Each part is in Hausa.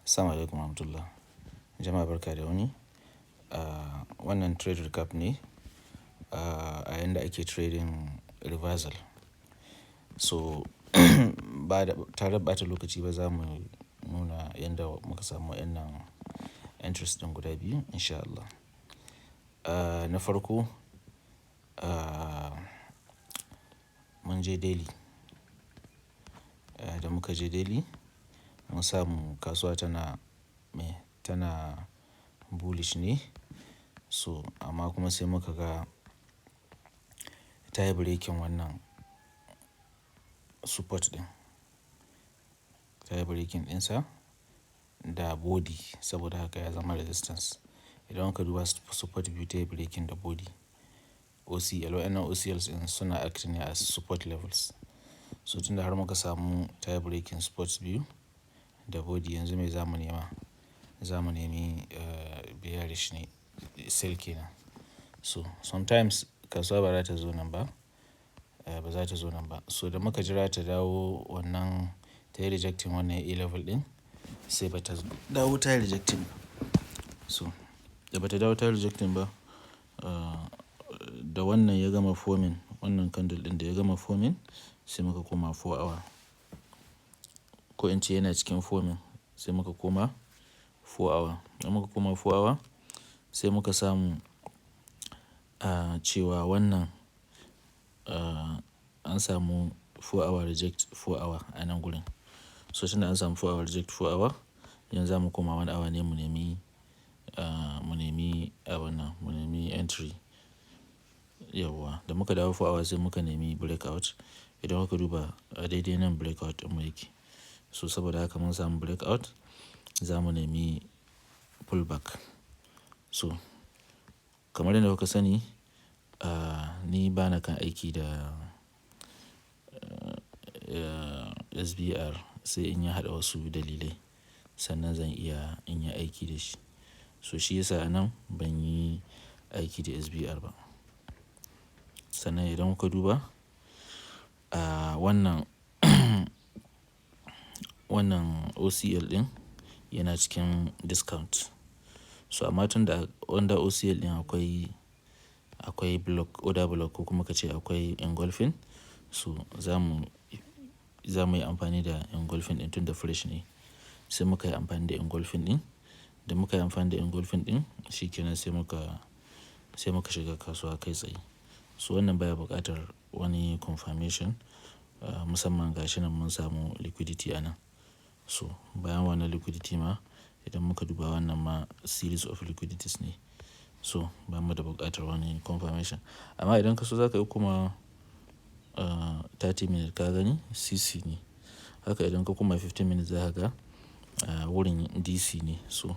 Assalamu alaikum warahmatullah. Jama'a, barka da wuni. Wannan trade recap ne a yanda ake trading reversal. So ba da tare da ɓata lokaci ba, za mu nuna yanda muka samu waƴannan entries ɗin guda biyu, in sha Allah. Na farko, mun je daily. Da muka je daily, mun samu kasuwa tana me, tana bullish ne. So amma kuma sai muka ga ta yi breaking wannan support ɗin. Ta yi breaking ɗinsa da body, saboda haka ya zama resistance. Idan muka duba, support biyu ta yi breaking da body. OCL, waƴannan OCLs ɗin suna acting ne as support levels. So tunda har muka samu ta yi breaking support biyu da body, yanzu me za mu nema? Za mu nemi bearish ne, sell kenan. So sometimes kasuwa ba za ta zo nan ba, ba za ta zo nan ba. So da muka jira ta dawo wannan, ta yi rejecting wannan A level ɗin, sai ba ta dawo ta yi rejecting ba. So da ba ta dawo ta yi rejecting ba, da wannan ya gama forming, wannan candle ɗin da ya gama forming, sai muka koma 4 hour. Ko in ce yana cikin forming, sai muka koma 4 hour. Da muka koma 4 hour, sai muka samu cewa wannan an samu 4 hour reject 4 hour a nan gurin. So tunda an samu 4 hour reject 4 hour, yanzu za mu koma 1 hour ne mu nemi abun nan, mu nemi entry. Yauwa, da muka dawo 4 hour, sai muka nemi breakout. Idan kuka duba, a daidai nan breakout ɗin mu yake. So saboda haka mun samu breakout, za mu nemi pullback. So kamar yadda kuka sani, ni bana kan aiki da SBR sai in ya haɗa wasu dalilai, sannan zan iya in yi aiki da shi. So shi yasa a nan ban yi aiki da SBR ba. Sannan idan kuka duba, wannan OCL ɗin yana cikin discount. So amma tun da under OCL ɗin akwai block, order block, ko kuma ka ce akwai engulfing, so za mu yi amfani da engulfing ɗin tun da fresh ne. Sai muka yi amfani da engulfing ɗin. Da muka yi amfani da engulfing ɗin, shi ke nan sai muka shiga kasuwa kai tsaye. So wannan baya buƙatar wani confirmation, musamman ga shi nan mun samu liquidity a nan. So bayan wannan liquidity ma, idan muka duba, wannan ma series of liquidities ne. So ba mu da buƙatar wani confirmation. Amma idan ka so, za ka yi kuma 30 minutes, ka gani CC ne. Haka idan ka koma 15 minutes, za ka ga wurin DC ne. So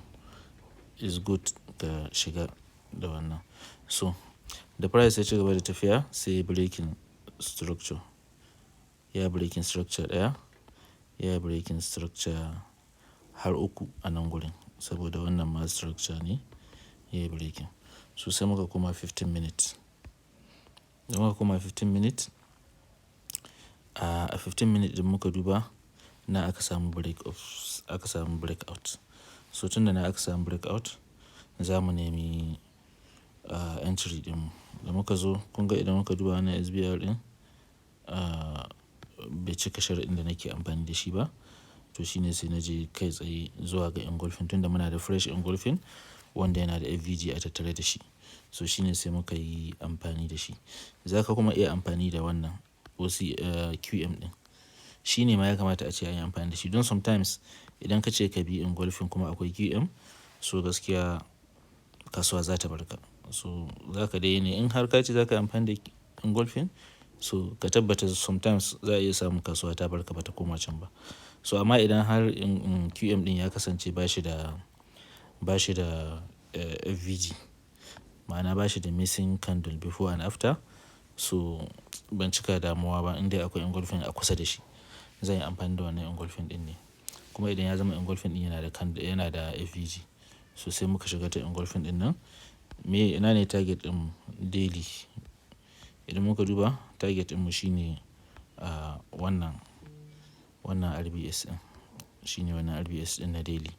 it's good ka shiga da wannan. So da price ya ci gaba da tafiya, sai breaking structure. Ya breaking structure ɗaya, ya breaking structure har uku a nan gurin, saboda wannan ma structure ne ya yi breaking. So sai muka koma 15 minutes. Da muka koma 15 minutes, a 15 minutes ɗin muka duba, nan aka samu break of, aka samu breakout. So tun da nan aka samu breakout, za mu nemi entry ɗin mu. Da muka zo, kun ga idan muka duba wannan SBR ɗin, bai cika sharaɗin da nake amfani da shi ba. To shine sai na je kai tsaye zuwa ga engulfing, tunda muna da fresh engulfing wanda yana da FVG a tattare da shi. So shine sai muka yi amfani da shi. Za ka kuma iya amfani da wannan OC, QM ɗin. Shi ne ma ya kamata ace anyi amfani da shi. Don sometimes idan ka ce ka bi engulfing kuma akwai QM, so gaskiya kasuwa za ta barka. So za ka dai ne in har ka ce za ka yi amfani da engulfing, so ka tabbata sometimes za a iya samun kasuwa ta barka, ba ta koma can ba. So amma idan har in QM ɗin ya kasance ba shi da FVG, ma'ana ba shi da missing candle before and after, so ban cika damuwa ba, indai akwai engulfing a kusa da shi. Zan yi amfani da wannan engulfing ɗin ne. Kuma idan ya zama engulfing ɗin yana da candle, yana da FVG, so sai muka shiga ta engulfing ɗin nan. Me ina ne target ɗin daily? Idan muka duba, target ɗinmu shine wannan RBS ɗin. Shine wannan RBS ɗin na daily.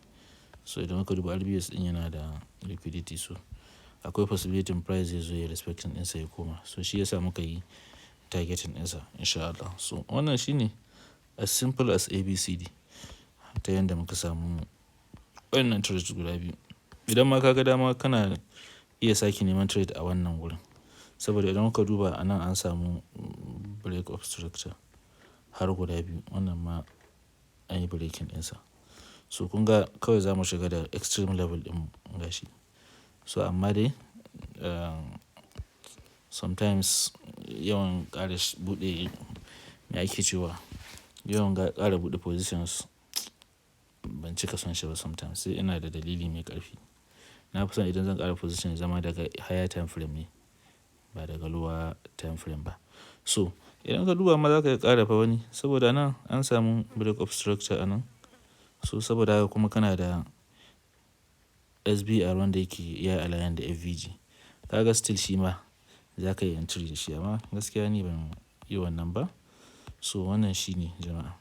So idan muka duba RBS ɗin yana da liquidity, so akwai possibility price zai zo ya respecting ɗinsa ya koma. So shi ya sa muka yi targeting ɗinsa in sha Allah. So wannan shine as simple as ABCD ta yanda muka samu wannan trades guda biyu. Idan ma ka ga dama, kana iya sake neman trade a wannan wurin. Saboda idan muka duba a nan, an samu break of structure har guda biyu. Wannan ma anyi breaking ɗinsa. So kun ga kawai za mu shiga da extreme level ɗin gashi. So amma dai sometimes yawan ƙara buɗe, me ake cewa, yawan ƙara buɗe positions ban cika son shi ba sometimes, sai ina da dalili mai ƙarfi. Na fi son idan zan ƙara position ya zama daga higher time frame ne ba daga lower time frame ba. So idan ka duba ma, za ka iya ƙara fa wani, saboda nan an samu break of structure a nan. So saboda haka kuma kana da SBR wanda yake ya align da FVG. Ka ga still shi ma za ka yi entry da shi, amma gaskiya ni ban yi wannan ba. So wannan shine, jama'a.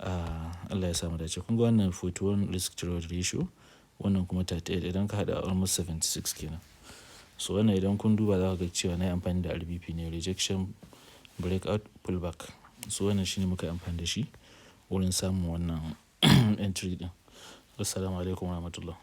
Ah, Allah ya sa mu dace. Kun ga wannan 41 risk to reward ratio, wannan kuma 38, idan ka haɗa almost 76 kenan. So wannan idan kun duba za ku ga cewa na yi amfani da RBP ne, rejection, breakout, pullback. So wannan shine muka yi amfani da shi wurin samun wannan entry ɗin. Assalamualaikum warahmatullah.